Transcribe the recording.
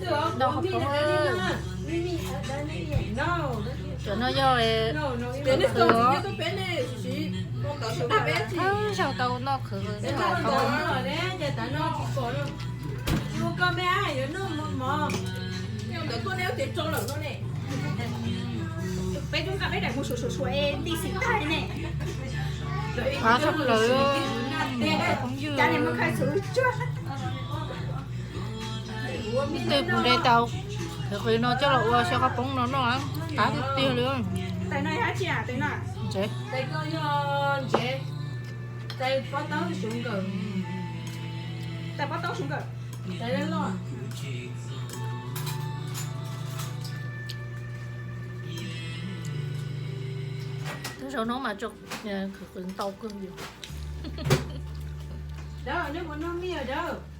Noj qhov poob. Cov no yog qhwv, thawj zaug tau noj qhwv. Peb rub nqa peb daim mus suav suav suav es nti xim tag li ne. Qab tshaj plaws. Phooj ywg, leej twg puas nrhiav tau qhwv no coj los ua xyaw qhov poob no noj, qab tiag tiag li. Ntsev. Twb zaum no mas khwv qhwv ntau kawg li. Dawb, neb puas noj mij os dawb?